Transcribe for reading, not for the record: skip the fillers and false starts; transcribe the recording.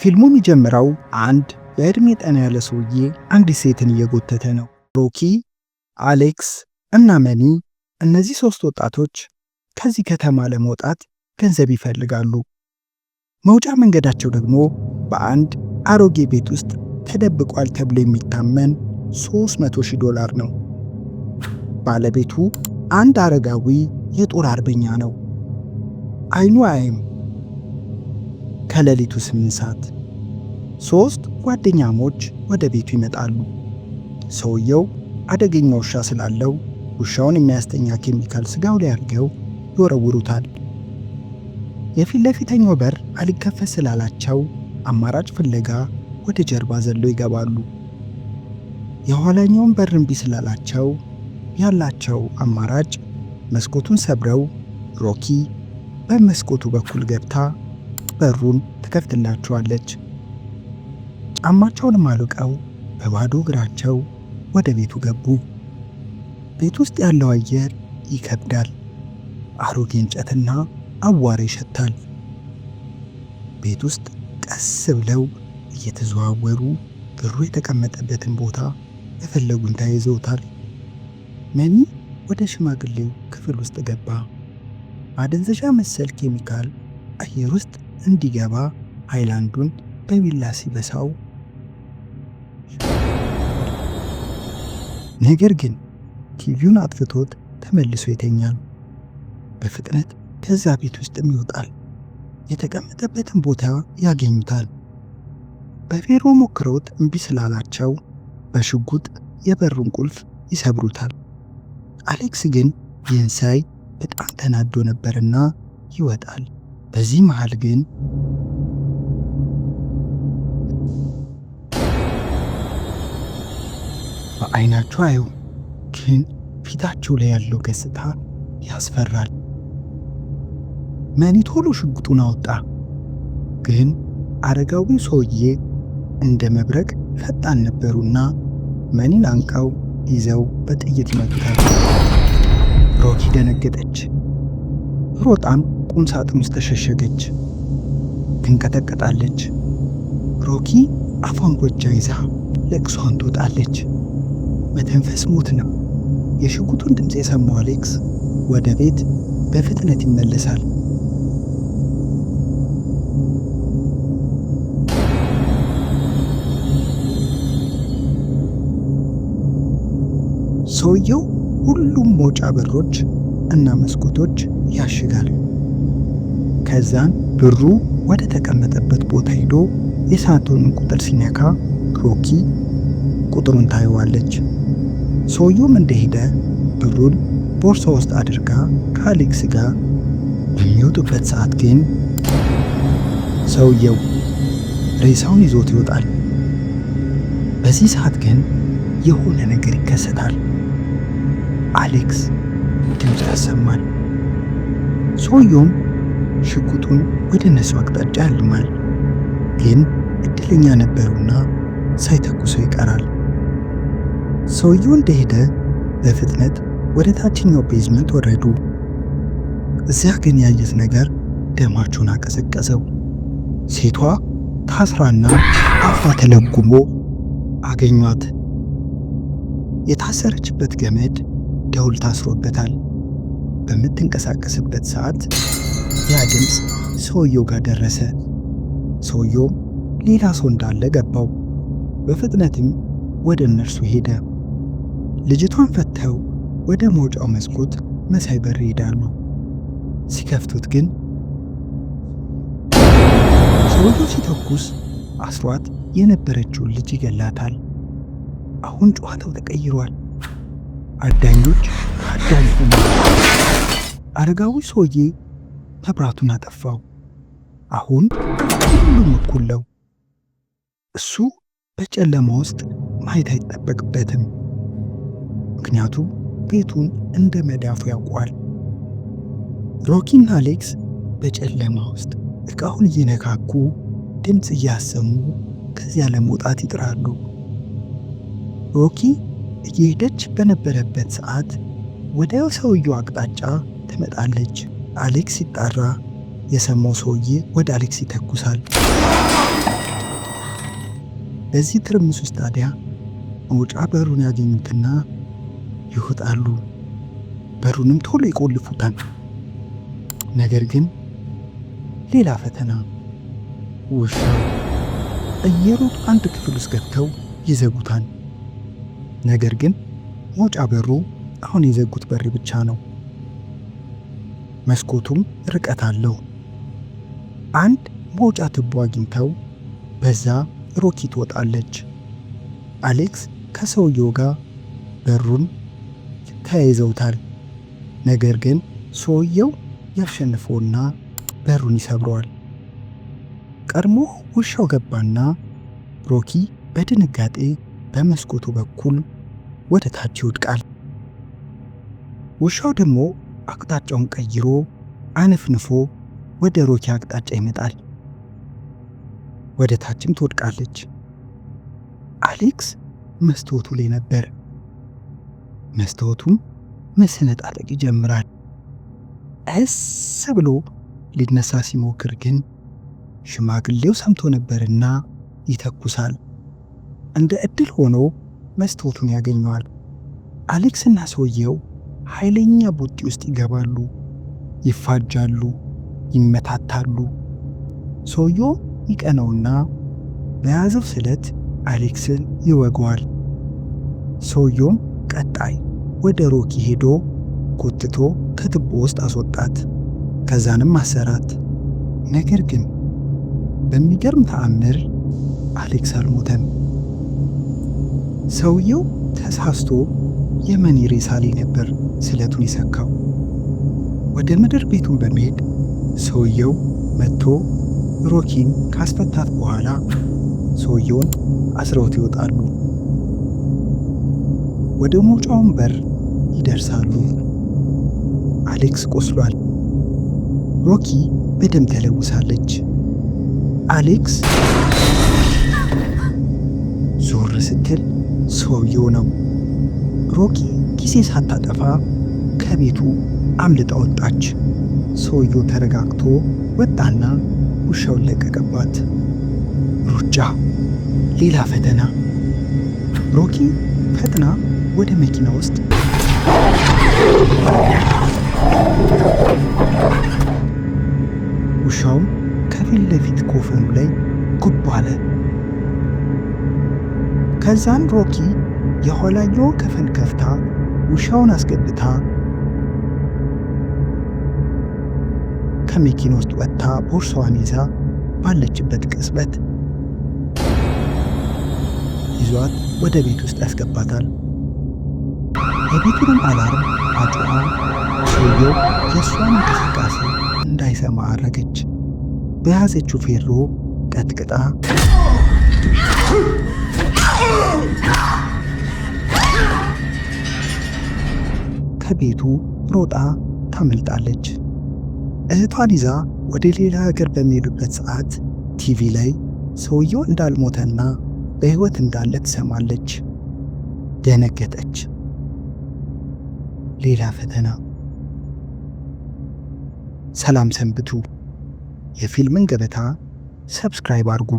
ፊልሙ የሚጀምረው አንድ በዕድሜ ጠና ያለ ሰውዬ አንዲት ሴትን እየጎተተ ነው። ሮኪ፣ አሌክስ እና መኒ፣ እነዚህ ሶስት ወጣቶች ከዚህ ከተማ ለመውጣት ገንዘብ ይፈልጋሉ። መውጫ መንገዳቸው ደግሞ በአንድ አሮጌ ቤት ውስጥ ተደብቋል ተብሎ የሚታመን 300 ሺህ ዶላር ነው። ባለቤቱ አንድ አረጋዊ የጦር አርበኛ ነው። አይኑ አያይም። ከሌሊቱ 8 ሰዓት ሶስት ጓደኛሞች ወደ ቤቱ ይመጣሉ። ሰውየው አደገኛ ውሻ ስላለው ውሻውን የሚያስተኛ ኬሚካል ስጋው ላይ አድርገው ይወረውሩታል። የፊት ለፊተኛው በር አልከፈት ስላላቸው አማራጭ ፍለጋ ወደ ጀርባ ዘለው ይገባሉ። የኋላኛውን በር እምቢ ስላላቸው ያላቸው አማራጭ መስኮቱን ሰብረው ሮኪ በመስኮቱ በኩል ገብታ በሩን ትከፍትላቸዋለች። ጫማቸውንም አውልቀው በባዶ እግራቸው ወደ ቤቱ ገቡ። ቤት ውስጥ ያለው አየር ይከብዳል። አሮጌ እንጨትና አቧራ ይሸታል። ቤት ውስጥ ቀስ ብለው እየተዘዋወሩ ብሩ የተቀመጠበትን ቦታ መፈለጉን ተያይዘውታል። መኒ ወደ ሽማግሌው ክፍል ውስጥ ገባ። ማደንዘዣ መሰል ኬሚካል አየር ውስጥ እንዲገባ ሃይላንዱን በቢላ ሲበሳው፣ ነገር ግን ቲቪውን አጥፍቶት ተመልሶ ይተኛል። በፍጥነት ከዛ ቤት ውስጥም ይወጣል። የተቀመጠበትን ቦታ ያገኙታል። በፌሮ ሞክረውት እምቢ ስላላቸው በሽጉጥ የበሩን ቁልፍ ይሰብሩታል። አሌክስ ግን ይህን ሳይ በጣም ተናዶ ነበርና ይወጣል። በዚህ መሃል ግን በአይናቸው አዩ፣ ግን ፊታቸው ላይ ያለው ገጽታ ያስፈራል። መኒ ቶሎ ሽጉጡን አወጣ። ግን አረጋዊው ሰውዬ እንደ መብረቅ ፈጣን ነበሩና መኒን አንቀው ይዘው በጥይት ይመቱታል። ሮኪ ደነገጠች። ሮጣም ቁም ሳጥን ውስጥ ተሸሸገች። ትንቀጠቀጣለች። ሮኪ አፏን ጎጃ ይዛ ለቅሷን ትወጣለች። መተንፈስ ሞት ነው። የሽጉጡን ድምፅ የሰማው አሌክስ ወደ ቤት በፍጥነት ይመለሳል። ሰውየው ሁሉም መውጫ በሮች እና መስኮቶች ያሽጋል። ከዛን ብሩ ወደ ተቀመጠበት ቦታ ሄዶ የሳጥኑን ቁጥር ሲነካ ሮኪ ቁጥሩን ታየዋለች። ሰውየውም እንደሄደ ብሩን ቦርሳ ውስጥ አድርጋ ከአሌክስ ጋር በሚወጡበት ሰዓት ግን ሰውየው ሬሳውን ይዞት ይወጣል። በዚህ ሰዓት ግን የሆነ ነገር ይከሰታል። አሌክስ ድምፅ ያሰማል። ሰውየውም ሽጉጡን ወደ እነሱ አቅጣጫ ያልማል። ግን እድለኛ ነበሩና ሳይተኩሰው ይቀራል። ሰውየው እንደሄደ በፍጥነት ወደ ታችኛው basement ወረዱ። እዚያ ግን ያዩት ነገር ደማቸውን አቀዘቀዘው። ሴቷ ታስራና አፏ ተለጉሞ አገኟት። የታሰረችበት ገመድ ደውል ታስሮበታል። በምትንቀሳቀስበት ሰዓት ያ ድምፅ ሰውየው ጋር ደረሰ። ሰውየውም ሌላ ሰው እንዳለ ገባው። በፍጥነትም ወደ እነርሱ ሄደ። ልጅቷን ፈተው ወደ መውጫው መስኮት መሳይ በር ይሄዳሉ። ሲከፍቱት ግን ሰውየው ሲተኩስ አስሯት የነበረችውን ልጅ ይገላታል። አሁን ጨዋታው ተቀይሯል። አዳኞች አዳኝ ሆኑ። አረጋዊ ሰውዬ መብራቱን አጠፋው። አሁን ሁሉም እኩል ነው። እሱ በጨለማ ውስጥ ማየት አይጠበቅበትም። ምክንያቱም ቤቱን እንደ መዳፉ ያውቀዋል። ሮኪና አሌክስ በጨለማ ውስጥ ዕቃውን እየነካኩ ድምፅ እያሰሙ ከዚያ ለመውጣት ይጥራሉ። ሮኪ እየሄደች በነበረበት ሰዓት ወደ ሰውየው አቅጣጫ ትመጣለች። አሌክስ ሲጣራ የሰማው ሰውዬ ወደ አሌክስ ይተኩሳል። በዚህ ትርምስ ውስጥ ታዲያ መውጫ በሩን ያገኙትና ይወጣሉ። በሩንም ቶሎ ይቆልፉታል። ነገር ግን ሌላ ፈተና፣ ውሻው። እየሮጡ አንድ ክፍል ውስጥ ገብተው ይዘጉታል። ነገር ግን መውጫ በሩ አሁን የዘጉት በር ብቻ ነው። መስኮቱም ርቀት አለው። አንድ መውጫ ትቦ አግኝተው በዛ ሮኪ ትወጣለች። አሌክስ ከሰውየው ጋር በሩን ተያይዘውታል። ነገር ግን ሰውየው ያሸንፈውና በሩን ይሰብረዋል። ቀድሞ ውሻው ገባና ሮኪ በድንጋጤ በመስኮቱ በኩል ወደ ታች ይወድቃል። ውሻው ደግሞ አቅጣጫውን ቀይሮ አነፍንፎ ወደ ሮኪ አቅጣጫ ይመጣል። ወደ ታችም ትወድቃለች። አሌክስ መስታወቱ ላይ ነበር። መስታወቱም መሰነጣጠቅ ይጀምራል። ቀስ ብሎ ሊነሳ ሲሞክር ግን ሽማግሌው ሰምቶ ነበርና ይተኩሳል። እንደ ዕድል ሆኖ መስታወቱን ያገኘዋል። አሌክስና ሰውየው ኃይለኛ ቡጢ ውስጥ ይገባሉ። ይፋጃሉ፣ ይመታታሉ። ሰውየው ይቀነውና በያዘው ስለት አሌክስን ይወገዋል። ሰውየውም ቀጣይ ወደ ሮኪ ሄዶ ጎትቶ ከትቦ ውስጥ አስወጣት። ከዛንም አሰራት። ነገር ግን በሚገርም ተአምር አሌክስ አልሞተም። ሰውየው ተሳስቶ የመኒ ሬሳ ላይ ነበር ስለቱን የሰካው። ወደ ምድር ቤቱን በመሄድ ሰውየው መጥቶ ሮኪን ካስፈታት በኋላ ሰውየውን አስረውት ይወጣሉ። ወደ መውጫውን በር ይደርሳሉ። አሌክስ ቆስሏል። ሮኪ በደም ተለውሳለች። አሌክስ ዞር ስትል ሰውየው ነው። ሮኪ ጊዜ ሳታጠፋ ከቤቱ አምልጣ ወጣች። ሰውየው ተረጋግቶ ወጣና ውሻውን ለቀቀባት። ሩጫ፣ ሌላ ፈተና። ሮኪ ፈጥና ወደ መኪና ውስጥ ውሻውም ከፊት ለፊት ኮፈኑ ላይ ጉብ አለ። ከዛን ሮኪ የኋላኛውን ከፈን ከፍታ ውሻውን አስገብታ ከመኪና ውስጥ ወጥታ ቦርሳዋን ይዛ ባለችበት ቅጽበት ይዟት ወደ ቤት ውስጥ ያስገባታል። የቤቱንም alarm አጩኋ ሰውየው የእሷን እንቅስቃሴ እንዳይሰማ አረገች። በያዘችው ፌሮ ቀጥቅጣ ከቤቱ ሮጣ ታመልጣለች። እህቷን ይዛ ወደ ሌላ ሀገር በሚሄዱበት ሰዓት ቲቪ ላይ ሰውየው እንዳልሞተና በሕይወት እንዳለ ትሰማለች። ደነገጠች። ሌላ ፈተና። ሰላም ሰንብቱ። የፊልምን ገበታ subscribe አድርጉ።